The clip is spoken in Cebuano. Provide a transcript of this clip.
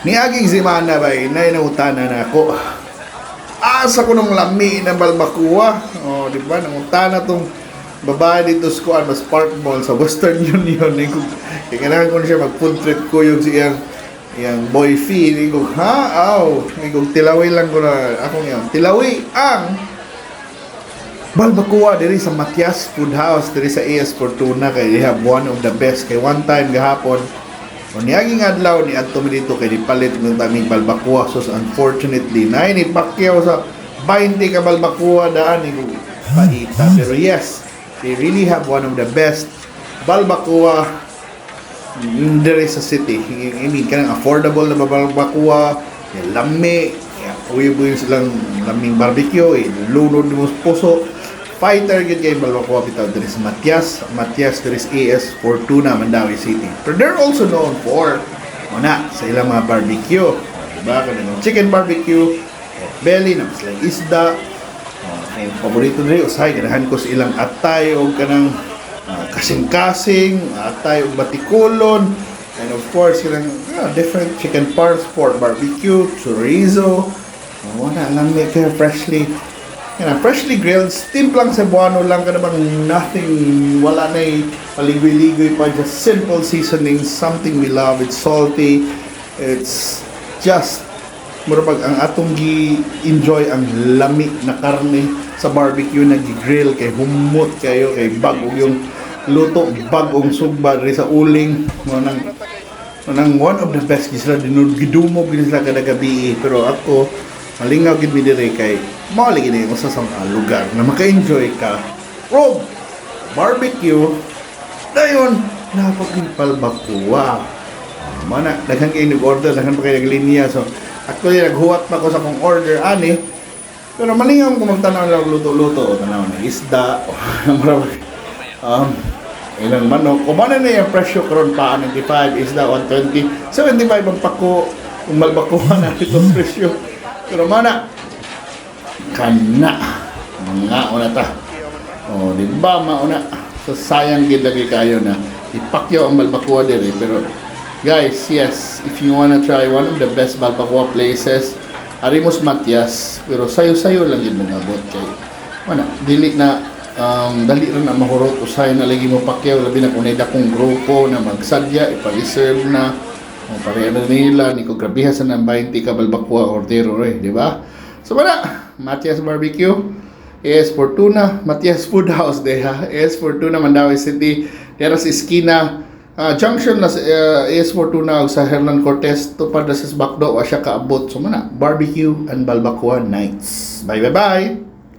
Niaging semana ba, inay nangutana na ako. Asa ko nung lami na balbakuwa. Oh, di ba? Nangutana tong babae dito sa kuan, mas Park Mall sa Western Union. Ni ko kailangan ko na siya mag food trip ko yung siyang iyang boy fee. Ni ko, ha? Aw. Ni ko, tilawi lang ko na akong yan. Tilawi ang balbacoa diri sa Matias Food House diri sa AS Fortuna kay they have one of the best. Kay one time gahapon o niaging adlaw ni adto mi dito kay nipalit ng taming balbacoa. So unfortunately na ni Pacquiao sa 20 ka balbacoa daan ni paita. Pero yes, they really have one of the best balbacoa diri sa city. I mean, kanang affordable na balbacoa, lami, uyab silang laming barbecue, eh, lunod mo sa puso. Fighter gyud kay balbacoa bitaw diri sa Matias, Matias diri sa AS Fortuna, Mandaue City. Pero they're also known for una sa ilang mga barbecue. Diba? Kanang chicken barbecue, pork belly, na silang isda. Oh, ay paborito diri usahay ganahan ko sa ilang atay og kanang kasing-kasing, atay og batikulon, and of course ilang different chicken parts, pork barbecue, chorizo. Oh, wala lang may kaya freshly freshly grilled, timplang Cebuano lang ka namang nothing, wala na paligoy-ligoy pa, just simple seasoning, something we love. It's salty, it's just mura pag ang atong gi-enjoy ang lami na karne sa barbecue na gi-grill kay humot kayo kay bag-o yung luto, bag-ong sugba diri sa uling mo nang one of the best gid sila dinud gidumog gid sila kada gabi. Pero ako malingaw gid mi diri kay mao lagi ni usa sa mga lugar na maka-enjoy ka og barbecue dayon napag balbacoa. Mana daghan kay nag-order, daghan pa kay naglinya. So actually naghuwat pa ko sa akong order ani, pero malingaw ko magtanaw lang luto-luto, tanaw na isda, mura ilang manok. Kung ano na yung presyo karon pa 95, isda 120, 75 ang pako kung balbacoa na itong presyo. Pero mana kana mga una ta. Oh, di ba mauna? So sayang gid lagi kayo na ipakyaw ang balbacoa diri. Pero guys, yes, if you wanna try one of the best balbacoa places, Arimos Matias, pero sayo-sayo lang gid mangabot kay wala dili na dali ra na mahurot. Usahay na lagi mo pakyaw, labi na kung naay dakong grupo na magsadya, ipa-reserve na o pareha na nila ni ko grabiha sa nang 20 ka balbacoa ordero eh, di ba? So wala, Matias Barbecue, AS Fortuna, Matias Food House deha, AS Fortuna, Mandaue City, dera sa Iskina junction na sa AS Fortuna ug sa Hernan Cortes, tupad na sa Bakdo, wa siya kaabot. So mana, barbecue and balbacoa nights. Bye bye bye.